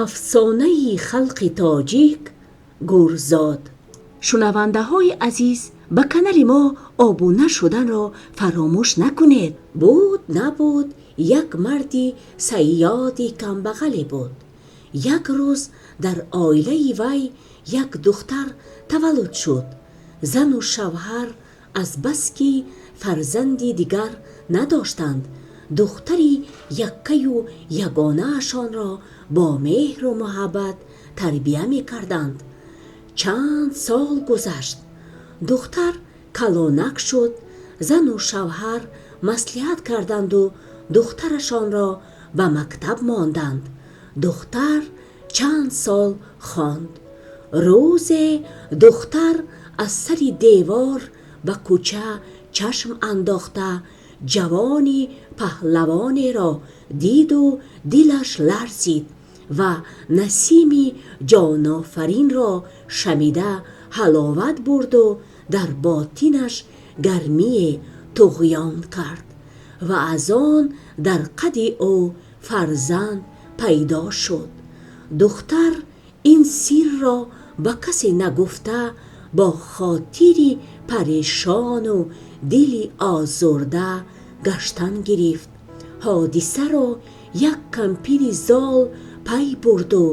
Афсонаи халқи тоҷик Гӯрзод. Шунавандаҳои азиз, ба канали мо обуна шуданро фаромӯш накунед. Буд набуд, як марди сайёди камбағале буд. Як рӯз дар оилаи вай як духтар таваллуд шуд. Зану шавҳар азбаски фарзанди дигар надоштанд, духтари яккаю ягонаашонро бо меҳру муҳаббат тарбия мекарданд. Чанд сол гузашт. Духтар калонак шуд. Зану шавҳар маслиҳат карданд у духтарашонро ба мактаб монданд. Духтар чанд сол хонд. Рӯзе духтар аз сари девор ба кӯча чашм андохта, ҷавони паҳлавонеро диду дилаш ларзид ва насими ҷонофаринро шамида ҳаловат бурду дар ботинаш гармие туғён кард ва аз он дар қади ӯ фарзанд пайдо шуд. Духтар ин сирро ба касе нагуфта, бо хотири парешону дили озурда гаштан гирифт. Ҳодисаро як кампири зол пай бурду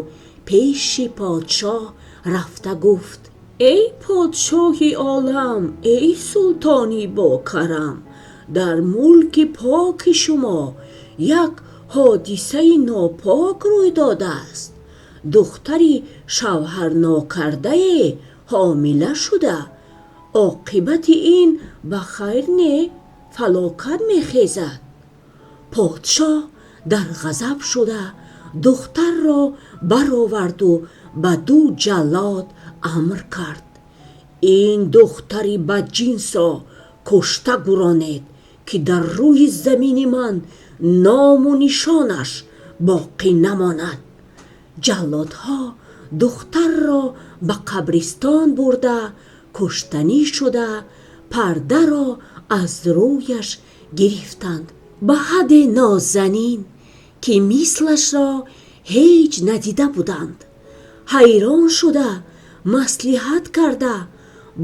пеши подшоҳ рафта гуфт: «Эй подшоҳи олам, эй султони бокарам, дар мулки поки шумо як ҳодисаи нопок рӯй додааст. Духтари шавҳарнокардае ҳомила шуда. Оқибати ин ба хайр не, фалокат мехезад». Подшоҳ дар ғазаб шуда, духтарро бароварду ба ду ҷаллод амр кард: «Ин духтари бадҷинсро кушта гуронед, ки дар рӯи замини ман ному нишонаш боқӣ намонад». Ҷаллодҳо духтарро ба қабристон бурда, куштанӣ шуда, пардаро аз рӯяш гирифтанд. Ба ҳадде нозанин, ки мислашро ҳеҷ надида буданд. Ҳайрон шуда, маслиҳат карда,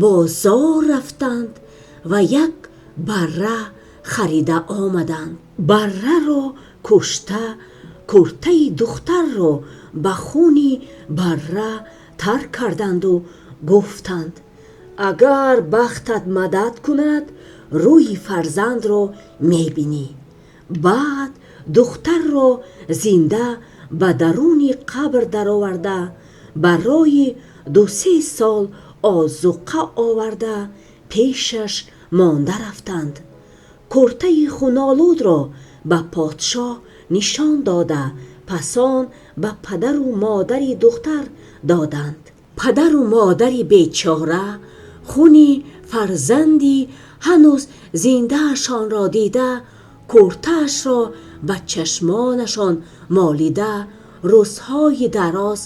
бозор рафтанд ва як барра харида омаданд. Барраро кушта, куртаи духтарро ба хуни барра тар карданду гуфтанд: «Агар бахтат мадад кунад, рӯи фарзандро мебинӣ». Баъд духтарро зинда ба даруни қабр дароварда, барои 2-се сол озуқа оварда пешаш монда рафтанд. Куртаи хунолудро ба подшоҳ нишон дода, пасон ба падару модари духтар доданд. Падару модари бечора хуни фарзанди ҳанӯз зиндаашонро дида, куртаашро ба чашмонашон молида, рӯзҳои дароз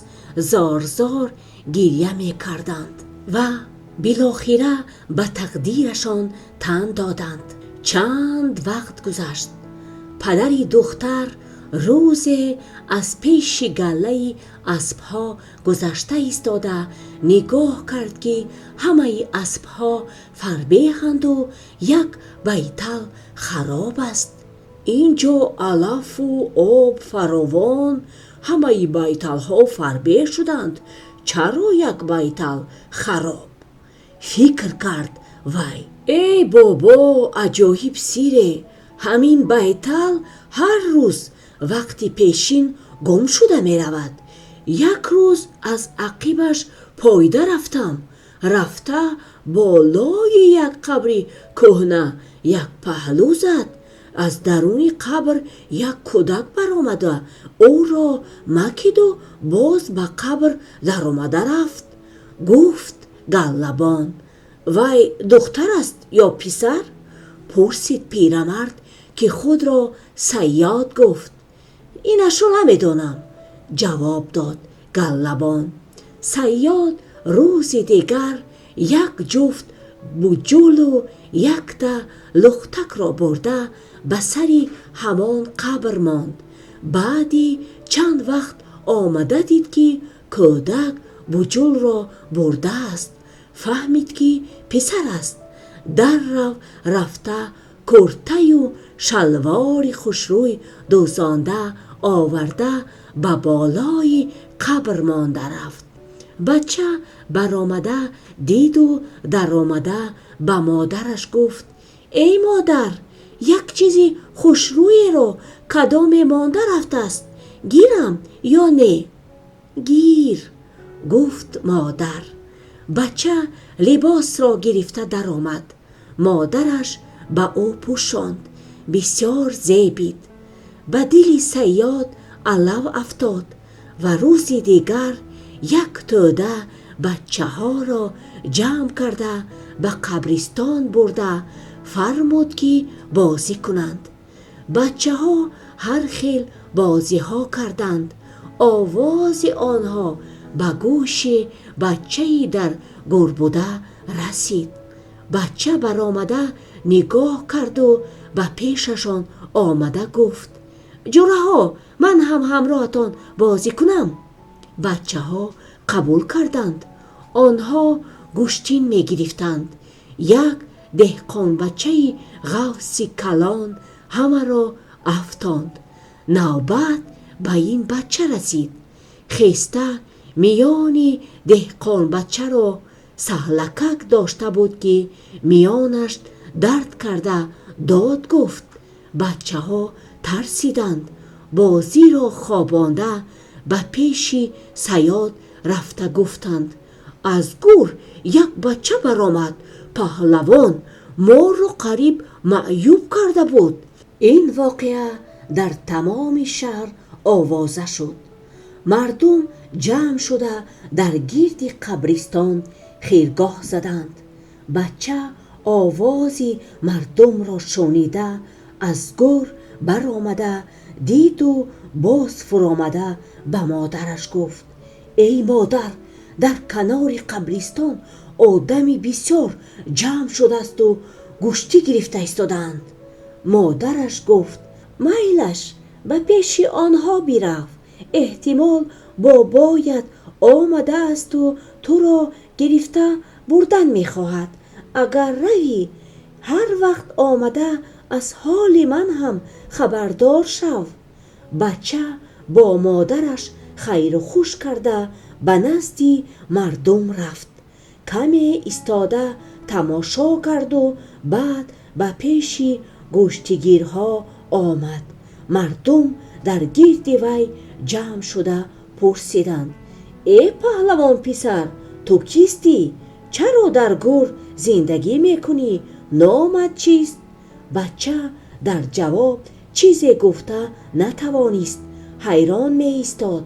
зорзор гиря мекарданд ва билохира ба тақдирашон тан доданд. Чанд вақт гузашт. Падари духтар рӯзе аз пеши галлаи аспҳо гузашта истода, нигоҳ кард, ки ҳамаи аспҳо фарбеҳанду як байтал хароб аст. «Ин ҷо алафу об фаровон, ҳамаи байталҳо фарбеҳ шуданд, чаро як байтал хароб?» фикр кард вай. «Эй бобо, аҷоиб сире! Ҳамин байтал ҳар рӯз вақти пешин гум шуда меравад. Як рӯз аз ақибаш пойда рафтам. Рафта болои як қабри кӯҳна як паҳлӯ зад. Аз даруни қабр як кӯдак баромада, ӯро макиду боз ба қабр даромада рафт», гуфт галлабон. «Вай духтар аст ё писар?» пурсид пирамард, ки худро сайёд гуфт. «Инашро намедонам», ҷавоб дод галлабон. Сайёд рӯзи дигар як ҷуфт буҷулу якта лухтакро бурда, ба сари ҳамон қабр монд. Баъди чанд вақт Омада дид, ки кӯдак буҷулро бурдааст. Фаҳмид, ки писар аст. Даррав рафта куртаю шалвори хушрӯй дӯзонда оварда, ба болои қабр монда рафт. Бача баромада диду даромада ба модараш гуфт: «Эй модар, як чизи хушрӯеро кадоме монда рафтааст, гирам ё не?» «Гир», гуфт модар. Бача либосро гирифта даромад. Модараш ба ӯ пӯшонд. Бисёр зебид. Ба дили Саёд алав афтод ва рӯзи дигар як тӯда бачаҳоро ҷамъ карда, ба қабристон бурда фармуд, ки бозӣ кунанд. Бачаҳо ҳар хел бозиҳо карданд. Овози онҳо ба гӯши бачаи дар гӯр буда расид. Бача баромада нигоҳ карду ба пешашон омада гуфт: «Ҷураҳо, ман ҳам ҳамроҳатон бозӣ кунам?» Бачаҳо қабул карданд. Онҳо гӯштин мегирифтанд. Як деҳқонбачаи ғафси калон ҳамаро афтонд. Навбат ба ин бача расид. Хеста миёни деҳқонбачаро саҳлакак дошта буд, ки миёнаш дард карда дод гуфт. Бачаҳо тарсиданд. Бозиро хобонда, ба пеши Саёд рафта гуфтанд: «Аз гӯр як бача баромад, паҳлавон, моро қариб маъюб карда буд». Ин воқеа дар тамоми шаҳр овоза шуд. Мардум ҷамъ шуда, дар гирди қабристон хиргоҳ заданд. Бача овози мардумро шунида, аз гӯр баромада диду боз фуромада ба модараш гуфт: «Эй модар, дар канори қабристон одами бисёр ҷамъ шудаасту гӯштӣ гирифта истодаанд». Модараш гуфт: «Майлаш, ба пеши онҳо бирав, эҳтимол бобоят омадаасту туро гирифта бурдан мехоҳад. Агар равӣ, ҳар вақт омада аз ҳоли ман ҳам хабардор шав». Бача бо модараш хайру хуш карда, ба назди мардум рафт. Каме истода тамошо карду баъд ба пеши гӯштигирҳо омад. Мардум дар гирди вай ҷамъ шуда пурсиданд: «Э паҳлавон писар, ту кистӣ? Чаро дар гӯр зиндагӣ мекунӣ? Номат чист?» Бача дар ҷавоб чизе гуфта натавонист, ҳайрон меистод.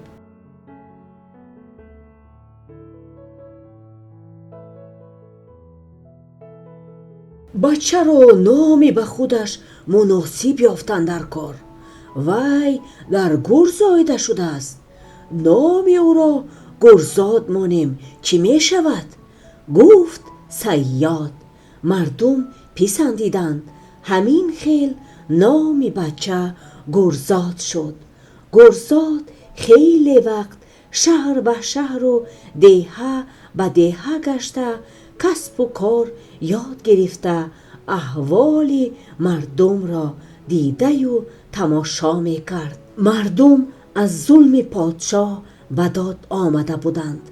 «Бачаро номе ба худаш муносиб ёфтан дар кор. Вай дар гӯр зоида шудааст. Номи ӯро Гӯрзод монем, чӣ мешавад?» гуфт Саёд. Мардум писандиданд. Ҳамин хел номи бача Гӯрзод шуд. Гӯрзод хеле вақт шаҳр ба шаҳру деҳа ба деҳа гашта, касбу кор ёд гирифта, аҳволи мардумро дидаю тамошо мекард. Мардум аз зулми подшоҳ ба дод омада буданд.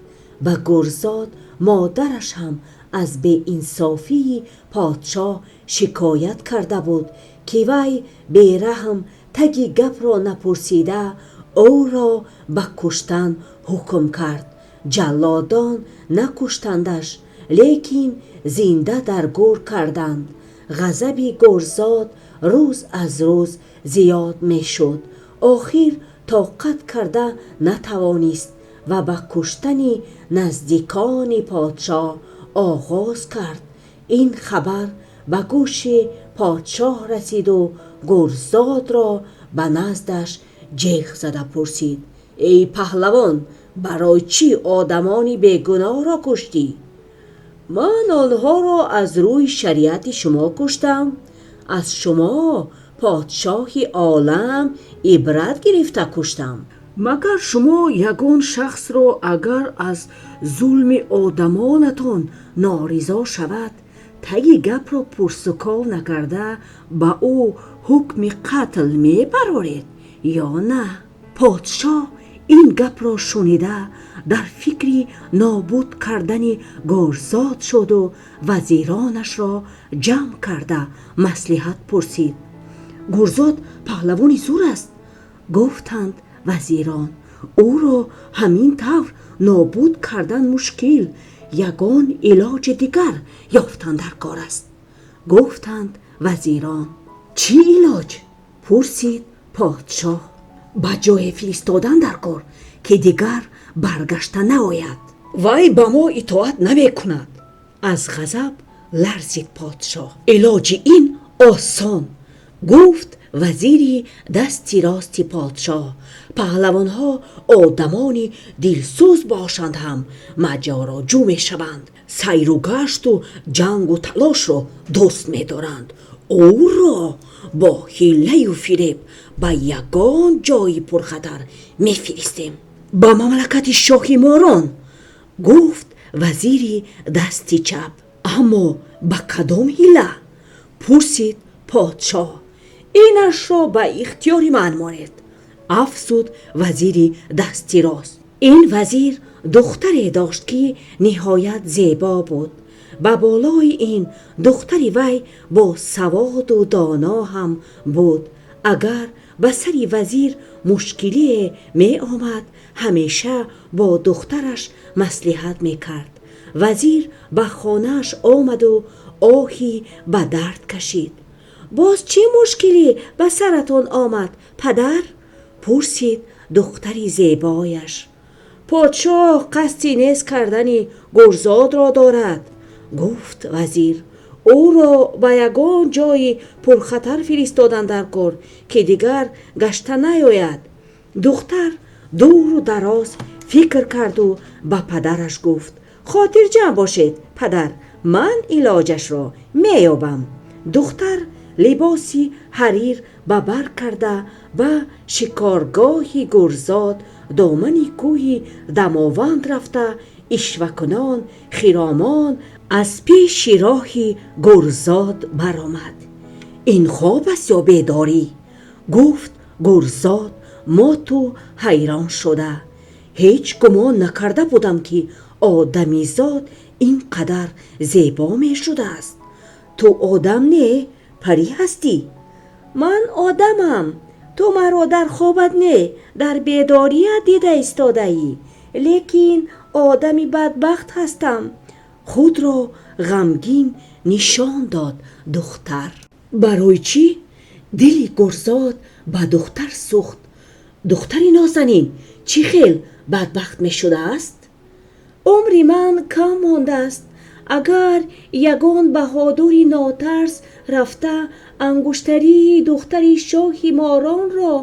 Ба Гӯрзод модараш ҳам аз беинсофии подшоҳ шикоят карда буд, ки вай бераҳм, таги гапро напурсида, ӯро ба куштан ҳукм кард. Ҷаллодон накуштандаш, лекин зинда дар гӯр карданд. Ғазаби Гӯрзод рӯз аз рӯз зиёд мешуд. Охир тоқат карда натавонист ва ба куштани наздикони подшоҳ оғоз кард. Ин хабар ба гӯши подшоҳ расиду Гӯрзодро ба наздаш ҷеғ зада пурсид: «Эй паҳлавон, барои чӣ одамони бегуноҳро куштӣ?» «Ман онҳоро аз рӯи шариати шумо куштам. Аз шумо, подшоҳи олам, ибрат гирифта куштам». Магар шумо ягон шахсро, агар аз зулми одамонатон норизо шавад, таги гапро пурсуков накарда, ба ӯ ҳукми қатл мебароред ё на? Подшоҳ ин гапро шунида, дар фикри нобуд кардани Гӯрзод шуду вазиронашро ҷамъ карда маслиҳат пурсид. Гӯрзод паҳлавони зӯр аст, гуфтанд вазирон. Ӯро ҳамин тавр нобуд кардан мушкил, ягон илоҷи дигар ёфтан даркор аст, гуфтанд вазирон. Чӣ илоҷ? Пурсид подшоҳ. Ба ҷое фиристодан даркор, ки дигар баргашта наояд. Вай ба мо итоат намекунад. Аз ғазаб ларзид подшоҳ. Илоҷи ин осон, гуфт вазири дасти рости подшоҳ. Паҳлавонҳо одамони дилсӯз бошанд ҳам, маҷароҷӯ мешаванд, сайру гашту ҷангу талошро дӯст медоранд. Ӯро бо ҳилаю фиреб ба ягон ҷои пурхатар мефиристем, ба мамлакати шоҳи морон, гуфт вазири дасти чап. Аммо ба кадом ҳила? Пурсид подшоҳ. Инашро ба ихтиёри ман монед, афзуд вазири дасти рост. Ин вазир духтаре дошт, ки ниҳоят зебо буд. Ба болои ин, духтари вай бо саводу доно ҳам буд. Агар ба сари вазир мушкилие меомад, ҳамеша бо духтараш маслиҳат мекард. Вазир ба хонааш омаду оҳи ба дард кашид. Боз чӣ мушкилӣ ба саратон омад, падар? Пурсид духтари зебояш. Подшоҳ қасди нест кардани Гӯрзодро дорад, гуфт вазир. Ӯро ба ягон ҷои пурхатар фиристодан даркор, ки дигар гашта наояд. Духтар дуру дароз фикр карду ба падараш гуфт: хотирҷам бошед, падар, ман илоҷашро меёбам. Духтар либоси ҳарир ба бар карда, ба шикоргоҳи Гӯрзод, домани кӯҳи Дамованд рафта, ишвакунон, хиромон аз пеши роҳи Гӯрзод баромад. Ин хоб аст ё бедорӣ? Гуфт Гӯрзод моту ҳайрон шуда. Ҳеҷ гумон накарда будам, ки одамизод ин қадар зебо мешудааст. Ту одам не, парӣ ҳастӣ. Ман одамам. Ту маро дар хобат не, дар бедорият дида истодаӣ. Лекин одами бадбахт ҳастам. Худро ғамгин нишон дод духтар. Барои чӣ? Дили Гӯрзод ба духтар сӯхт. Духтари нозанин чӣ хел бадбахт мешудааст? Умри ман кам мондааст. Агар ягон баҳодури нотарс рафта ангуштарии духтари шоҳи моронро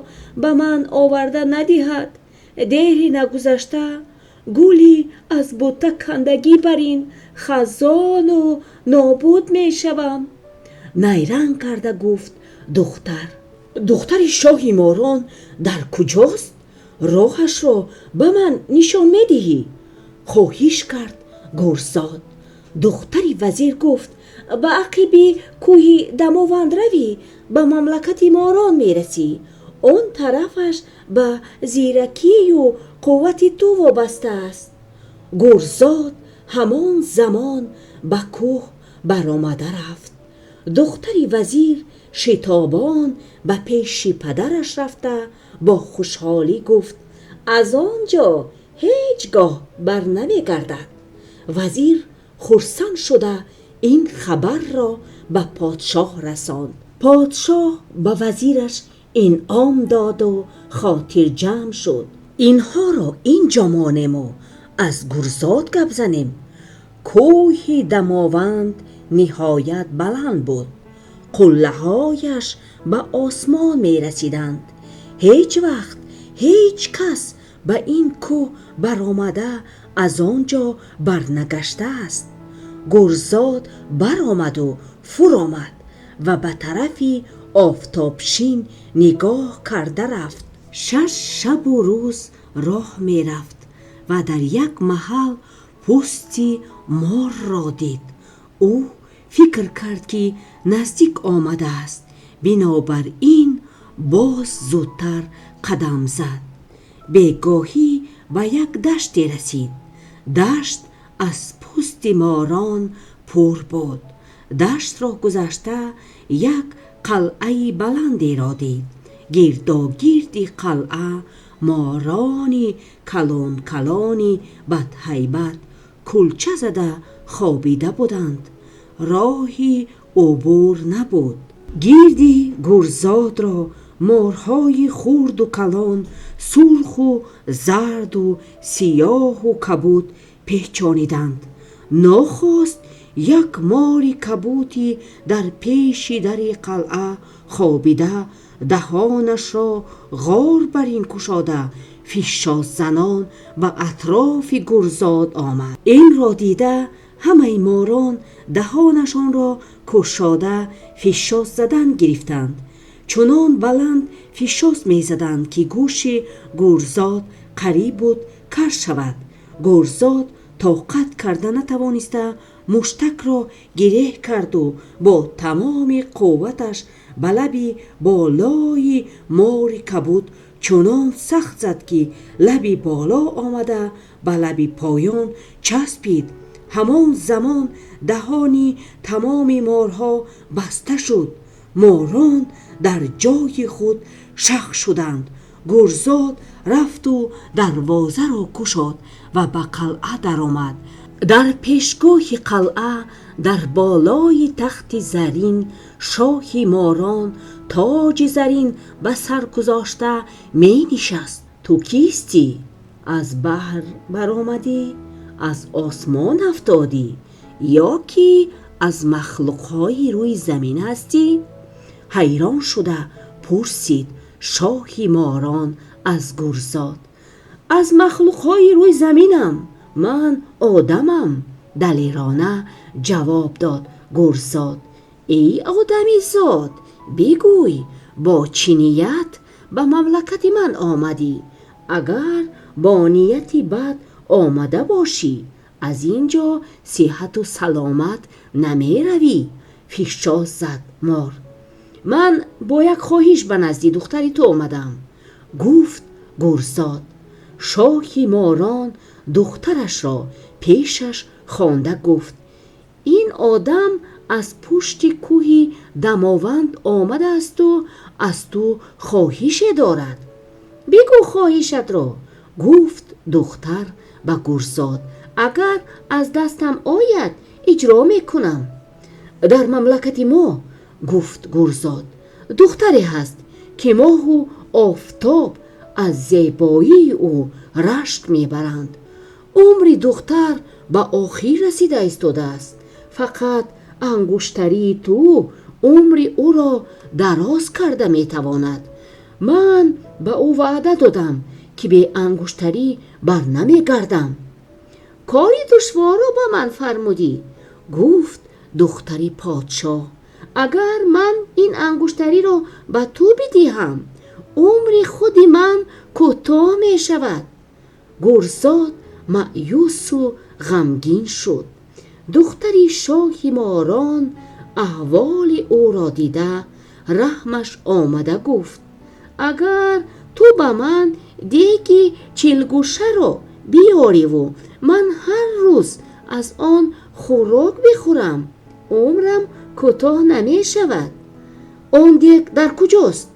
ба ман оварда надиҳад, дери нагузашта гули аз бута кандагӣ барин хазону нобуд мешавам. Найранг карда гуфт духтар. Духтари шоҳи морон дар куҷост? Роҳашро ба ман нишон медиҳӣ? Хоҳиш кард Гӯрзод. Духтари вазир гуфт: ба ақиби кӯҳи Дамованд равӣ, ба мамлакати морон мерасӣ. Он тарафаш ба зиракию қуввати ту вобаста аст. Гӯрзод ҳамон замон ба кӯҳ баромада рафт. Духтари вазир шитобон ба пеши падараш рафта, бо хушҳолӣ гуфт: аз он ҷо ҳеҷ гоҳ бар намегардад. Вазир хурсанд шуда, ин хабарро ба подшоҳ расонд. Подшоҳ ба вазираш инъом доду хотирҷамъ шуд. Инҳоро ин ҷо монему аз Гӯрзод гап занем. Кӯҳи Дамованд ниҳоят баланд буд. Қуллаҳояш ба осмон мерасиданд. Ҳеҷ вақт ҳеҷ кас ба ин кӯҳ баромада, аз он ҷо барнагаштааст. Гӯрзод баромаду фуромад ва ба тарафи офтобшин нигоҳ карда рафт. 6 шабу рӯз роҳ мерафт ва дар як маҳал пӯсти морро дид. Ӯ фикр кард, ки наздик омадааст, бинобар ин боз зудтар қадам зад. Бегоҳӣ ба як даште расид. Дашт аз пӯсти морон пур буд. Даштро гузашта, як қалъаи баландеро дид. Гирдогирди қалъа морони калон калони бадҳайбат кулча зада хобида буданд. Роҳи убур набуд. Гирди гурзодро морҳои хурду калон, сурху зарду сиёҳу кабуд печониданд. Нохост як мори кабуде дар пеши дари қалъа хобида, даҳонашро ғор бар ин кушода, фишозанон ба атрофи гурзод омад. Инро дида, ҳамаи морон даҳонашонро кушода фишоз задан гирифтанд. Чунон баланд фишоз мезаданд, ки гӯши гурзод қариб буд кар шавад. Гурзод тоқат карда натавониста, муштакро гиреҳ карду бо тамоми қувваташ ба лаби болои мори кабуд чунон сахт зад, ки лаби боло омада ба лаби поён часпид. Ҳамон замон даҳони тамоми морҳо баста шуд. Морон дар ҷойи худ шах шуданд. Гурзод рафту дарвозаро кушод ва ба қалъа даромад. Дар пешгоҳи қалъа, дар болои тахти зарин, шоҳи морон тоҷи зарин ба сар гузошта менишаст. Ту кистӣ? Аз баҳр баромадӣ, аз осмон афтодӣ ё ки аз махлуқҳои рӯи замин ҳастӣ? Ҳайрон шуда пурсид шоҳи морон аз гурзод. Аз махлуқҳои рӯи заминам, ман одамам, далерона ҷавоб дод гурзод. Эй одамизод, бигӯй, бо чӣ ният ба мамлакати ман омадӣ? Агар бо нияти бад омада бошӣ, аз ин ҷо сиҳату саломат намеравӣ, фишоз зад мор. Ман бо як хоҳиш ба назди духтари ту омадам, гуфт гурзод. Шоҳи морон духтарашро пешаш хонда гуфт: ин одам аз пушти кӯҳи Дамованд омадаасту аз ту хоҳише дорад. Бигӯ хоҳишатро, гуфт духтар ба гурзод, агар аз дастам ояд, иҷро мекунам. Дар мамлакати мо, гуфт гурзод, духтаре ҳаст, ки моҳу офтоб аз зебоии ӯ рашк мебаранд. Умри духтар ба охир расида истодааст. Фақат ангуштарии ту умри ӯро дароз карда метавонад. Ман ба ӯ ваъда додам, ки бе ангуштарӣ барнамегардам. Кори душворро ба ман фармудӣ, гуфт духтари подшоҳ. Агар ман ин ангуштариро ба ту бидиҳам, умри худи ман кӯтоҳ мешавад. Гурзод маъюсу ғамгин шуд. Духтари шоҳи морон аҳволи ӯро дида, раҳмаш омада гуфт: агар ту ба ман деги чилгӯшаро биёриву ман ҳар рӯз аз он хӯрок бихӯрам, умрам кӯтоҳ намешавад. Он дег дар куҷост?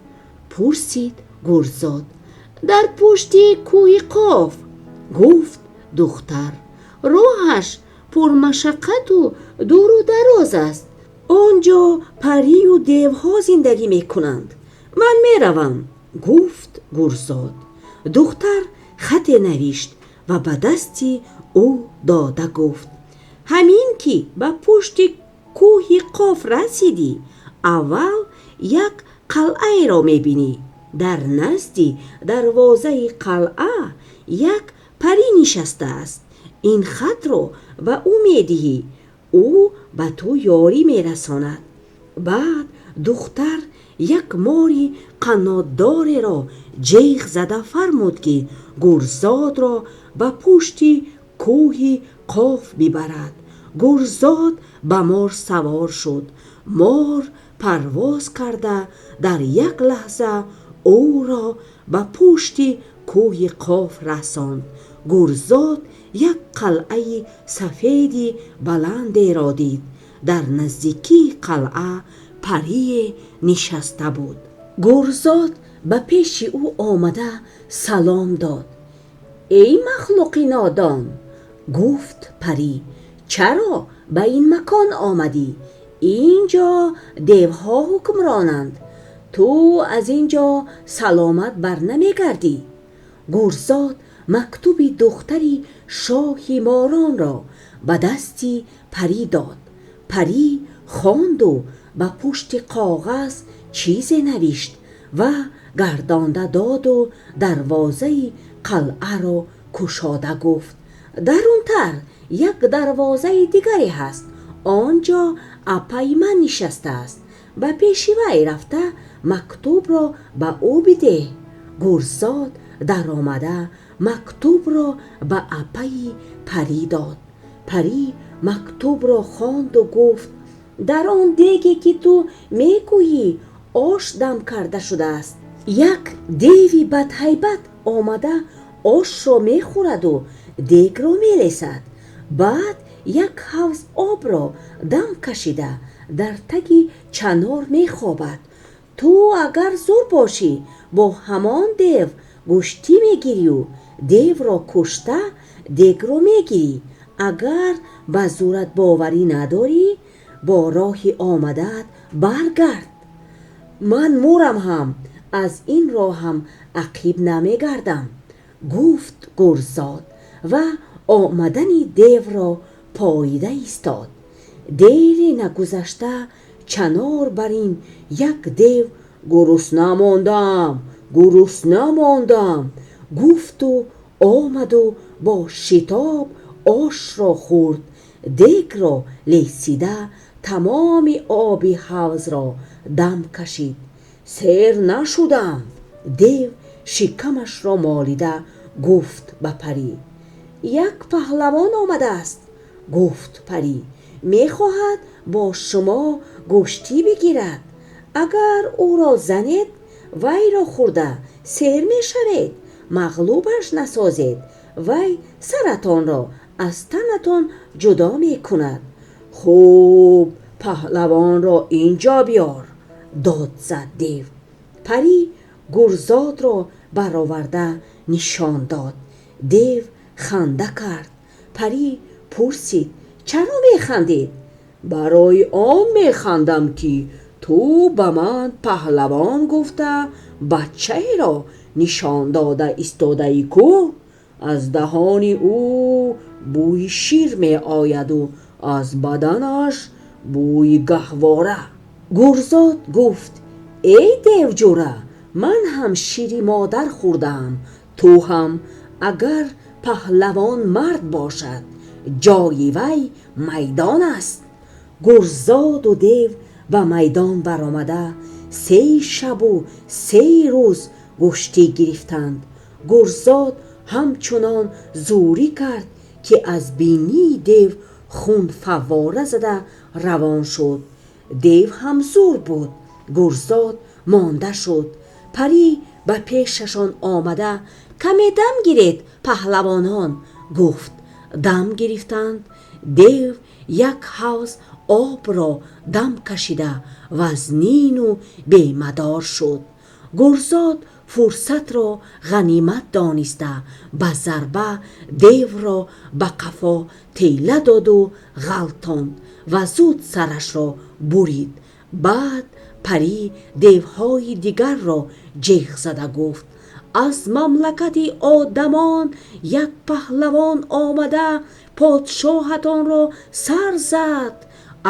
Пурсид гурзод. Дар пушти кӯҳи Қоф, гуфт духтар. Роҳаш пурмашаққату дуру дароз аст. Он ҷо парию девҳо зиндагӣ мекунанд. Ман меравам, гуфт гурзод. Духтар хате навишт ва ба дасти ӯ дода гуфт: ҳамин ки ба пушти кӯҳи Қоф расидӣ, аввал як қалъаеро мебинӣ. Дар назди дарвозаи қалъа як парӣ нишастааст. Ин хатро ба ӯ медиҳӣ, ӯ ба ту ёрӣ мерасонад. Баъд Духтар як мори қанотдореро ҷеғ зада фармуд, ки Гурзодро ба пушти кӯҳи Қоф бибарад. Гурзод ба мор савор шуд. Мор парвоз карда, дар як лаҳза ӯро ба пушти кӯҳи Қоф расонд. Гурзод як қалъаи сафеди баландеро дид. Дар наздикии қалъа парие нишаста буд. Гурзод ба пеши ӯ омада салом дод. «Эй махлуқи нодон!» — гуфт парӣ. «Чаро ба ин макон омадӣ? Инҷо девҳо ҳукмронанд. Ту аз инҷо саломат барнамегардӣ.» Гурзод мактуби духтари шоҳи моронро ба дасти парӣ дод. Парӣ хонду ба пушти коғаз чизе навишт ва гардонда доду дарвозаи қалъаро кушода гуфт: «Дарунтар як дарвозаи дигаре ҳаст. Он ҷо апаи ман нишастааст. Ба пеши вай рафта мактубро ба ӯ бидеҳ.» Гурзод даромада мактубро ба апаи парӣ дод. Парӣ мактубро хонду гуфт: «Дар он деге, ки ту мегӯӣ, ош дам карда шудааст. Як деви бадҳайбат омада ошро мехӯраду дегро мелесад. Баъд як ҳавз обро дам кашида, дар таги чанор мехобад. Ту агар зӯр бошӣ, бо ҳамон дев гӯштӣ мегирию девро кушта, дегро мегирӣ. Агар ба зӯрат боварӣ надорӣ, бо роҳи омадаат баргард.» «Ман мурам ҳам, аз ин роҳам ақиб намегардам», гуфт Гурзод ва омадани девро поида истод. Дере нагузашта чанор бар ин як дев «Гурусна мондам, гурусна мондам», гуфту омаду бо шитоб ошро хӯрд, дегро лесида, тамоми оби ҳавзро дам кашид. «Сер нашудам», дев шикамашро молида гуфт ба парӣ. «Як паҳлавон омадааст», гуфт парӣ, «мехоҳад бо шумо гӯштӣ бигирад. Агар ӯро занед, вайро хӯрда сер мешавед. Мағлубаш насозед, вай саратонро аз танатон ҷудо мекунад.» «Хуб, паҳлавонро инҷо биёр», дод зад дев. Парӣ Гурзодро бароварда нишон дод. Дев ханда кард. Парӣ пурсид: «Чаро механдед?» «Барои он механдам, ки ту ба ман паҳлавон гуфта, бачаеро нишон дода истодаӣ ку? Аз даҳони ӯ бӯи шир меояду аз баданаш бӯи гаҳвора.» Гурзод гуфт: «Эй девҷӯра, ман ҳам шири модар хӯрдаам, ту ҳам. Агар паҳлавон мард бошад, ҷои вай майдон аст.» Гурзоду дев ба майдон баромада, 3 шабу 3 рӯз гӯштӣ гирифтанд. Гурзод ҳамчунон зӯрӣ кард, ки аз бинии дев хун фаввора зада равон шуд. Дев ҳам зӯр буд. Гурзод монда шуд. Парӣ ба пешашон омада: «Каме дам гиред, паҳлавонон», гуфт. Дам гирифтанд. Дев як ҳавз обро дам кашида вазнину бемадор шуд. Гурзод фурсатро ғанимат дониста, ба зарба девро ба қафо тела доду ғалтонд ва зуд сарашро бурид. Баъд парӣ девҳои дигарро ҷеғ зада гуфт: «Аз мамлакати одамон як паҳлавон омада, подшоҳатонро сар зад.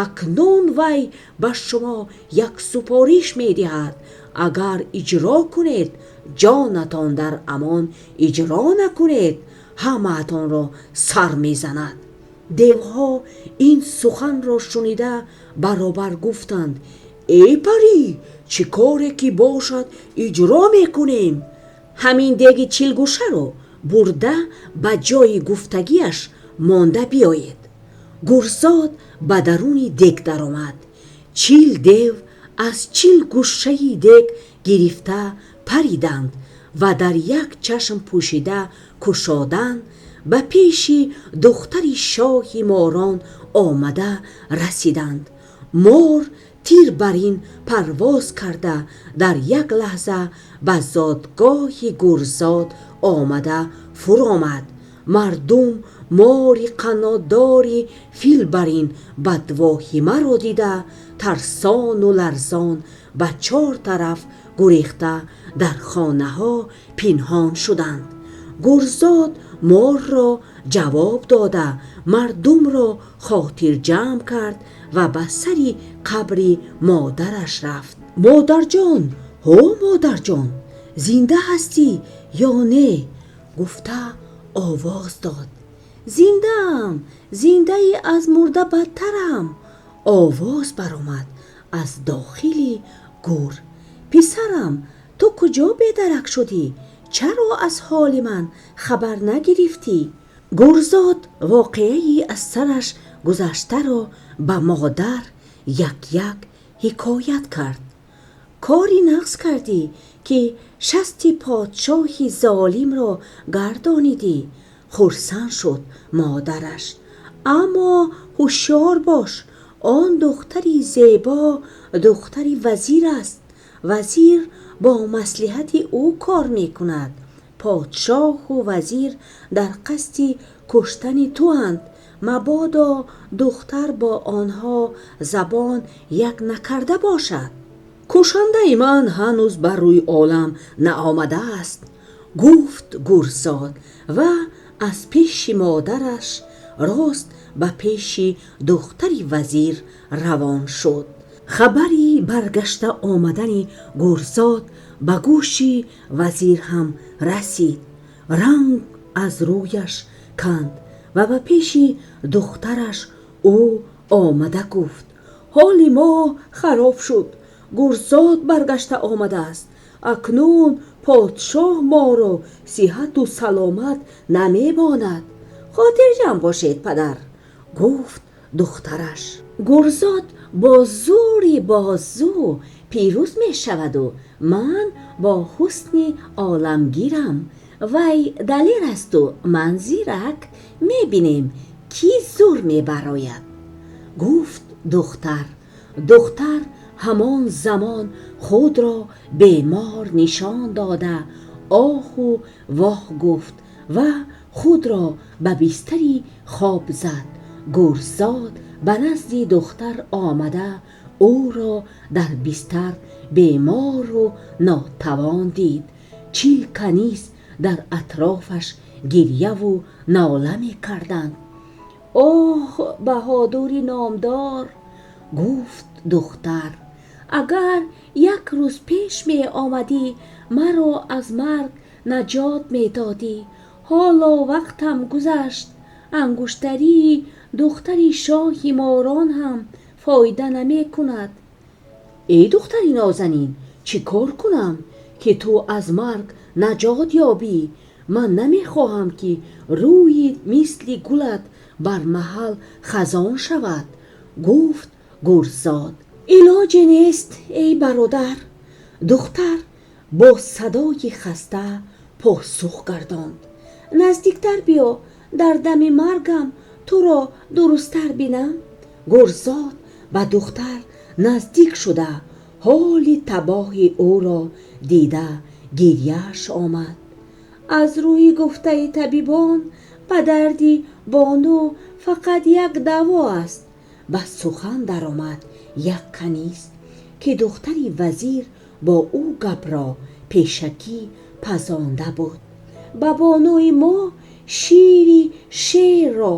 Акнун вай ба шумо як супориш медиҳад. Агар иҷро кунед, ҷонатон дар амон, иҷро накунед, ҳамаатонро сар мезанад.» Девҳо ин суханро шунида баробар гуфтанд: Эй парӣ, чӣ коре ки бошад, иҷро мекунем. Ҳамин деги чилгӯшаро бурда, ба ҷойи гуфтагиаш монда биёед. Гурзод ба даруни дег даромад. 40 дев аз чил гӯшаи дег гирифта париданд ва дар як чашм пӯшида кушодан ба пеши духтари шоҳи морон омада расиданд. Мор тир барин парвоз карда, дар як лаҳза ба зодгоҳи Гурзод омада фуромад. Мардум мори қанотдори филбарин бадвоҳимаро дида, тарсону ларзон ба чор тараф гурехта, дар хонаҳо пинҳон шуданд. Гурзод морро ҷавоб дода, мардумро хотирҷам кард ва ба сари қабри модараш рафт. Модарҷон, ҳо модарҷон, зинда ҳастӣ ё не? Гуфта овоз дод. Зиндаам, зиндаи аз мурда бадтарам, овоз баромад аз дохили гӯр. Писарам, ту куҷо бедарак шудӣ? Чаро аз ҳоли ман хабар нагирифтӣ? Гурзод воқеаи аз сараш гузаштаро ба модар як як ҳикоят кард. Кори нағз кардӣ, ки шасти подшоҳи золимро гардонидӣ, хурсанд шуд модараш. Аммо ҳушёр бош, он духтари зебо духтари вазир аст. Вазир бо маслиҳати ӯ кор мекунад. Подшоҳу вазир дар қасди куштани туанд. Мабодо духтар бо онҳо забон як накарда бошад. Кушандаи ман ҳанӯз бар рӯи олам наомадааст, гуфт Гурзод ва аз пеши модараш рост ба пеши духтари вазир равон шуд. Хабари баргашта омадани Гурзод ба гӯши вазир ҳам расид. Ранг аз рӯяш канд ва ба пеши духтараш ӯ омада гуфт: ҳоли мо хароб шуд. Гурзод баргашта омадааст. Акнун подшоҳ моро сиҳату саломат намемонад. Хотирҷам бошед, падар, гуфт духтараш. Гурзод бо зӯри бозу пирӯз мешаваду ман бо ҳусни оламгирам. Вай далер асту ман зирак. Мебинем, ки зур мебарояд, гуфт духтар. Духтар ҳамон замон худро бемор нишон дода, оҳу воҳ гуфт ва худро ба бистари хоб зад. Гурзод ба назди духтар омада, ӯро дар бистар бемору нотавон дид. 40 каниз дар атрофаш гиряву нола мекарданд. Оҳ, баҳодури номдор, гуфт духтар, агар як рӯз пеш меомадӣ, маро аз марг наҷот медодӣ. Ҳоло вақтам гузашт. Ангуштарии духтари шоҳи морон ҳам фоида намекунад. Эй духтари нозанин, чӣ кор кунам, ки ту аз марг наҷот ёбӣ? Ман намехоҳам, ки рӯи мисли гулат бар маҳал хазон шавад, гуфт Гурзод. Илоҷе нест, эй бародар, духтар бо садои хаста посух гардонд. Наздиктар биё, дар дами маргам туро дурусттар бинам. Гурзод ба духтар наздик шуда, ҳоли табоҳи ӯро дида гиряш омад. Аз рӯи гуфтаи табибон ба дарди бону фақат як даво аст, ба сухан даромад як каниз, ки духтари вазир бо ӯ гапро пешакӣ пазонда буд. Ба бонуи мо шири шерро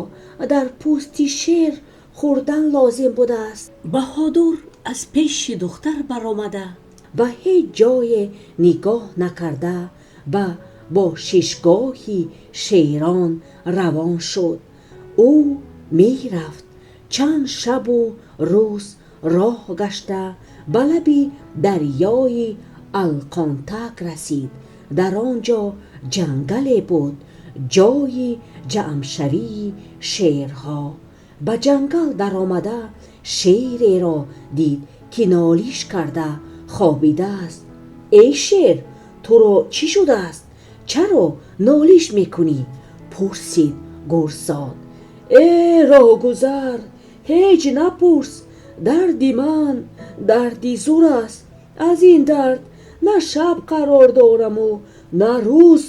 дар пӯсти шер хӯрдан лозим будааст. Баҳодур аз пеши духтар баромада, ба ҳеҷ ҷое нигоҳ накарда, ба бошишгоҳи шерон равон шуд. Ӯ мерафт, чанд шабу рӯз роҳ гашта ба лаби дарёи Алқонтак расид. Дар он ҷо ҷангале буд, ҷойи ҷамъшавии шерҳо. Ба ҷангал даромада, шереро дид, ки нолиш карда хобидааст. «Эй шер, туро чӣ шудааст? Чаро нолиш мекунӣ?» пурсид Гурзод. «Э, роҳгузар, ҳеҷ напурс. Дарди ман дарди зӯр аст. Аз ин дард на шаб қарор дораму на рӯз»,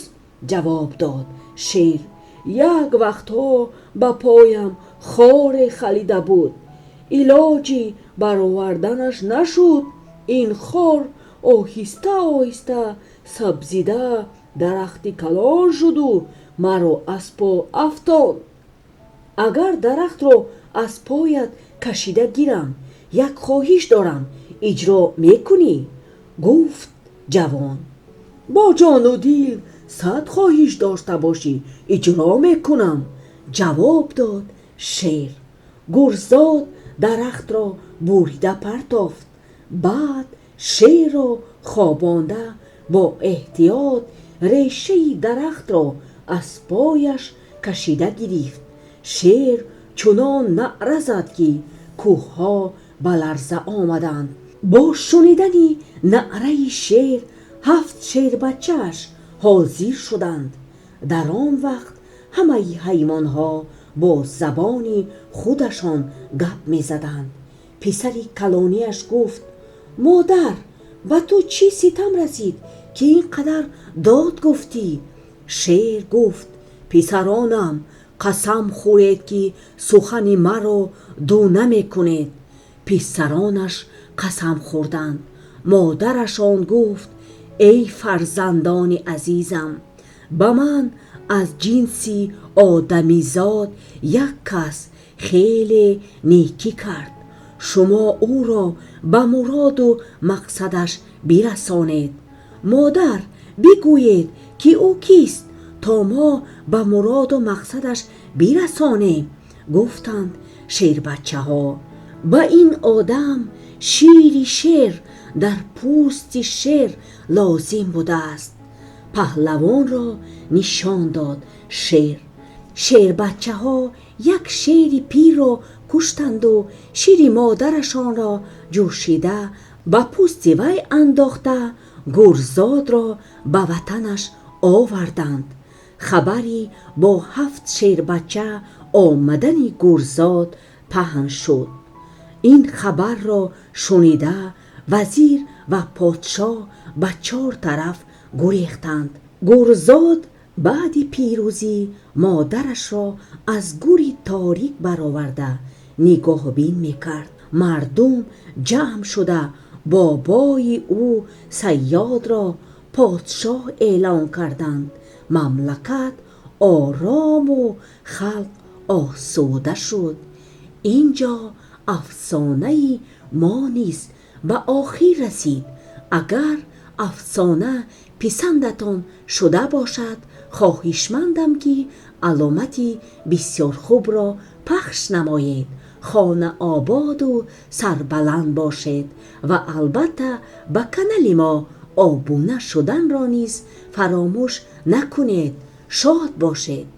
ҷавоб дод шер. «Як вақтҳо ба поям хоре халида буд, илоҷи бароварданаш нашуд. Ин хор оҳиста оҳиста сабзида дарахти калон шуду маро аз по афтод. Агар дарахтро аз поят кашида гирам, як хоҳиш дорам, иҷро мекунӣ?» гуфт ҷавон. «Бо ҷону дил, 100 хоҳиш дошта бошӣ, иҷро мекунам», ҷавоб дод шер. Гурзод дарахтро бурида партофт. Баъд шерро хобонда, бо эҳтиёт решаи дарахтро аз пояш кашида гирифт. Шер чунон наъра зад, ки кӯҳҳо ба ларза омаданд. Бо шунидани наъраи шер ҳафт шербачааш ҳозир шуданд. Дар он вақт ҳамаи ҳайвонҳо бо забони худашон гап мезаданд. Писари калонияш гуфт: «Модар, ба ту чӣ ситам расид, ки ин қадар дод гуфтӣ?» Шер гуфт: «Писаронам, қасам хӯред, ки сухани маро ду намекунед». Писаронаш қасам хӯрданд. Модарашон гуфт: «Эй фарзандони азизам, ба ман аз ҷинси одамизод як кас хеле некӣ кард. Шумо ӯро ба муроду мақсадаш бирасонед». «Модар, бигӯед, ки ӯ кист, то мо ба муроду мақсадаш бирасонем», гуфтанд шербачаҳо. «Ба ин одам шири шер дар пӯсти шер лозим будааст», паҳлавонро нишон дод шер. Шербачаҳо як шери пирро куштанду шири модарашонро ҷӯшида ба пӯсти вай андохта, Гурзодро ба ватанаш оварданд. Хабари бо ҳафт шербача омадани Гурзод паҳн шуд. Ин хабарро шунида, вазир ва подшоҳ ба чор тараф гурехтанд. Гурзод баъди пирӯзӣ модарашро аз гури торик бароварда нигоҳбин мекард. Мардум ҷамъ шуда, бобои ӯ Сайёдро подшоҳ эълон карданд. Мамлакат орому халқ осуда шуд. Инҷо афсонаи мо низ ба охир расид. Агар афсона писандатон шуда бошад, хоҳишмандам, ки аломати бисёр хубро пахш намоед. Хона ободу сарбаланд бошед ва албатта ба канали мо обуна шуданро низ фаромӯш накунед. Шод бошед.